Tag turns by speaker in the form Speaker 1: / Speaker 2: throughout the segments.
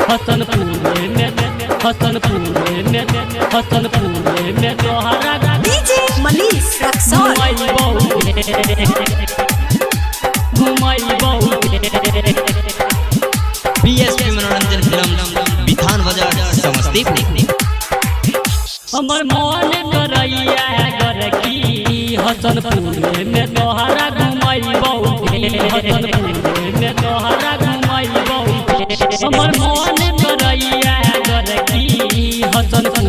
Speaker 1: हसनपुर में, हसनपुर में, हसनपुर में तोहरा
Speaker 2: डीजे मनीष रक्सौल।
Speaker 1: घुमैबौ घुमैबौ।
Speaker 3: बीएसपी मनोरंजन फिल्म, बिथान बाजार, समस्तीपुर।
Speaker 1: हमर मन करैया गोरकी, हसनपुर में तोहरा घुमैबौ, हसनपुर में तोहरा घुमैबौ। हमर मन करैया गोरकी, हसनपुर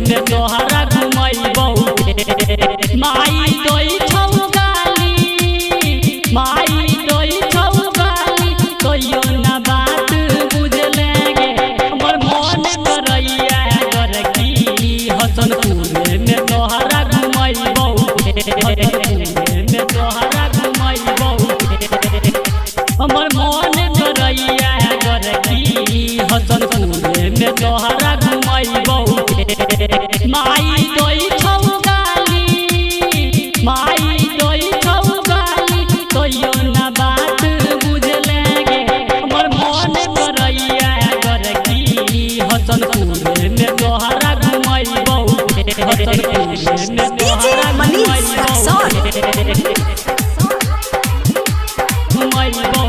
Speaker 1: में तोहरा घुमैबौ। माई दै छौ गाली, माई दै छौ गाली, कहियो ना बात बुझले गे। हमर मन करैया गोरकी, हसनपुर में तोहरा घुमैबौ, हसनपुर में तोहरा घुमैबौ। हमर मन करैया गोरकी, हसनपुर में तोहरा घुमैबौ। माई दै छौ गाली, माई दै छौ गाली, कहियो ना बात बुझले गे। हमर मन करैया गोरकी, हसनपुर में तोहरा घुमैबौ, हसनपुर में
Speaker 2: डीजे
Speaker 1: तोहरा
Speaker 2: मनीष रक्सौल।
Speaker 1: घुमैबौ।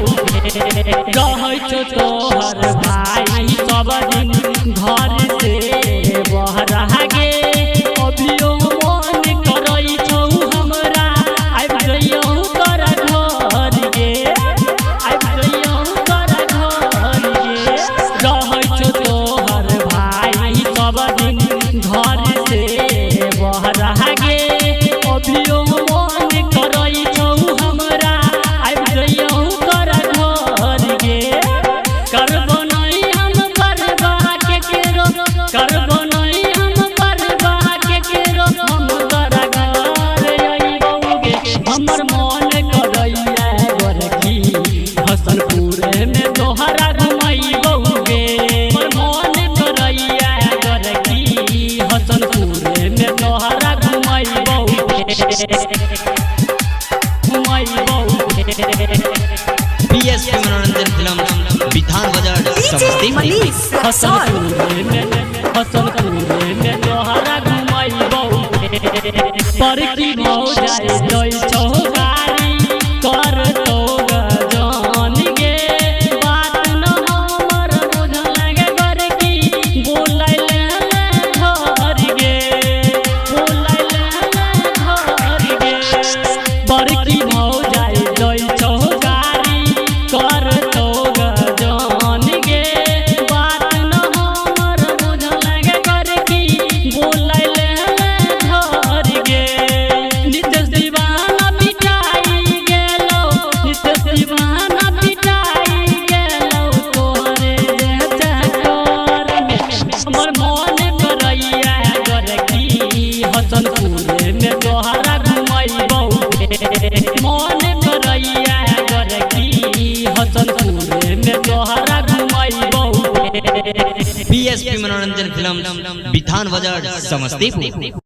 Speaker 1: रहै छौ तोहर भाई सब दिन घर से बहरा गे, अभियो मन करै छौ हमरा आबि जइयौ तोरा घर गे, आबि जइयौ तोरा घर गे। रहै छौ तोहर भाई सब दिन घर से बहरा गे, अभियो मन करै छौ हमरा आबि जइयौ तोरा घर गे। करबो नहीं हम परवाह केकरो, करबो नहीं हम परवाह केकरो, हम तोरा घर अइबौ गे। हमर मन करैया गोरकी, हसनपुर में तोहरा घुमैबौ गे। हमर मन करैया गोरकी, हसनपुर में तोहरा घुमैबौ घुमैबौ।
Speaker 3: बीएसपी मनोरंजन फिल्म, बिथान बाजार,
Speaker 2: डीजे
Speaker 3: समस्तीपुर।
Speaker 2: मनीष रक्सौल।
Speaker 1: हसनपुर में, हसनपुर में तोहरा घुमैबौ। पर की भौ जाय दै छौ गारी, कर तो गजान गे, बात न हमर बुझल गे गोरकी, बोलैले ने घर गे, बोलैले ने घर गे। बड़की भौ जाय दै छौ गारी, कर तो गजान गे, बात न हमर बुझल गे गोरकी, बोलैले ने घर गे। नितेश दीवाना पिटाई गेलौ, नितेश दीवाना पिटाई गेलौ तोहरे चक्कर में। हमर मन करैया गोरकी, हसनपुर में तोहरा घुमैबौ। मन करैया गोरकी, हसनपुर में तोहरा घुमैबौ।
Speaker 3: बीएसपी मनोरंजन फिल्म, बिथान बाजार, समस्तीपुर।